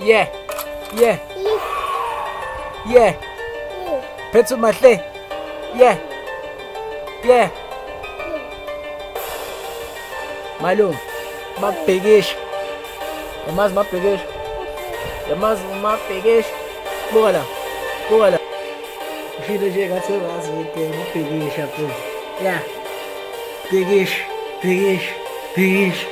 Yeah. Yeah. Yeah. Phethu mahle. Yeah. Yeah. Malume, mabhekisha. Yamazi mabhekisha. Yamazi mabhekisha. Buka la. Buka la. Ushilo nje ngathi wazi igame ubhekisha mfethu. Yeah. Bhekisha, bhekisha, bhekisha.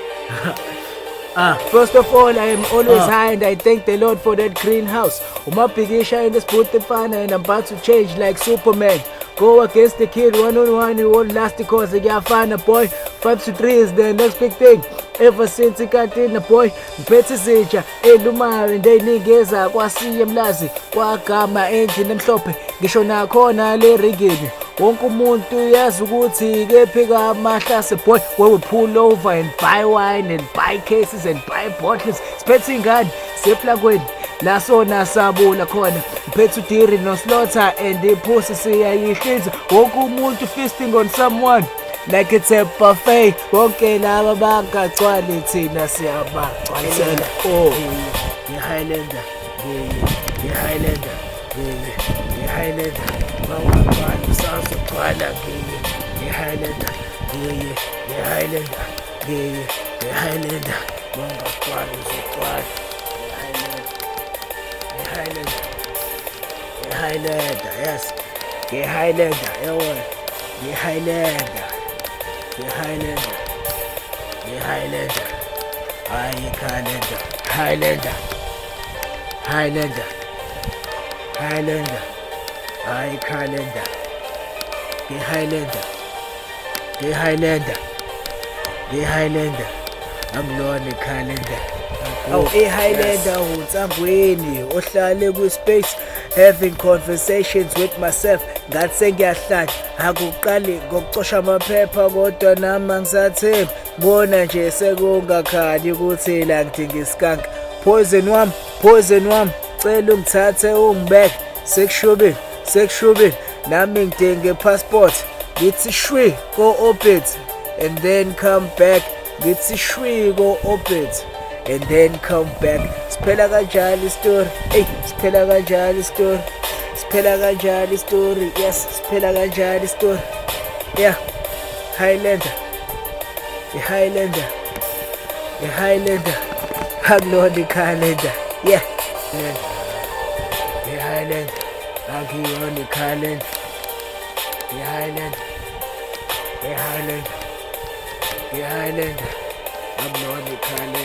Ah, first of all, I am always high and I thank the Lord for that greenhouse. Umabhikisha in this booth mfana and I'm about to change like Superman. Go against the kid one on one, it won't last because ngiyafana, boy. 5 to 3 is the next big thing. Ever since ikantini, boy, ngiphethe izinja elumayo and ey'ningi kwasiye emlazi kwagama endlini emhlophe, ngisho nakhona le ringini wonke umuntu uyazi ukuthi kephi kaMahlase, boy, where we pull over and buy wine and buy cases and buy bottles. Siphethe iy'ngane seplangweni la sona sabula khona, ngiphethe udiri noslaughter and iphusi siyayihlinza, wonke umuntu feasting on someone like it's a buffet. Bonke laba bangagcwali, thina siyabagcwalisela. Oh, nge-Highlander, nge-Highlander, nge-Highlander, bawagcwala usazogcwala, nge-Highlander, nge-Highlander, nge-Highlander, bangagcwali uzogcwala, nge-Highlander, nge-Highlander, yes, nge-Highlander, yabona, nge-Highlander, nge-Highlander, nge-Highlander, hayi ikhalenda, Highlander, Highlander, Highlander, hayi ikhalenda, nge-Highlander, nge-Highlander, nge-Highlander, angilona ikhalenda. Awu, i-Highlander unsangweni ohlale kwi-space, having conversations with myself ngathi sengiyahlanya. Akuqali ngokucosha amaphepha, kodwa nami angisathembi, bona nje sekungakhali ukuthi la ngidinga iskank. Poison wami, poison wami, cela ungithathe ungibeke, sekushubile, sekushubile, nami ngidinga i-passport, ngithi shwi ko-orbit and then come back, ngithi shwi ko-orbit and then come back. Siphela kanjalo istory. Ey, siphela kanjalo istory, siphela kanjalo istory. Yes, siphela kanjalo istory. Yeah, Highlander, i-Highlander, i-Highlander, akulona ikhalenda. Yeah, i-Highlander, akuyona ikhalenda, i-Highlander, i-Highlander, i-Highlander, akulona ikhalenda.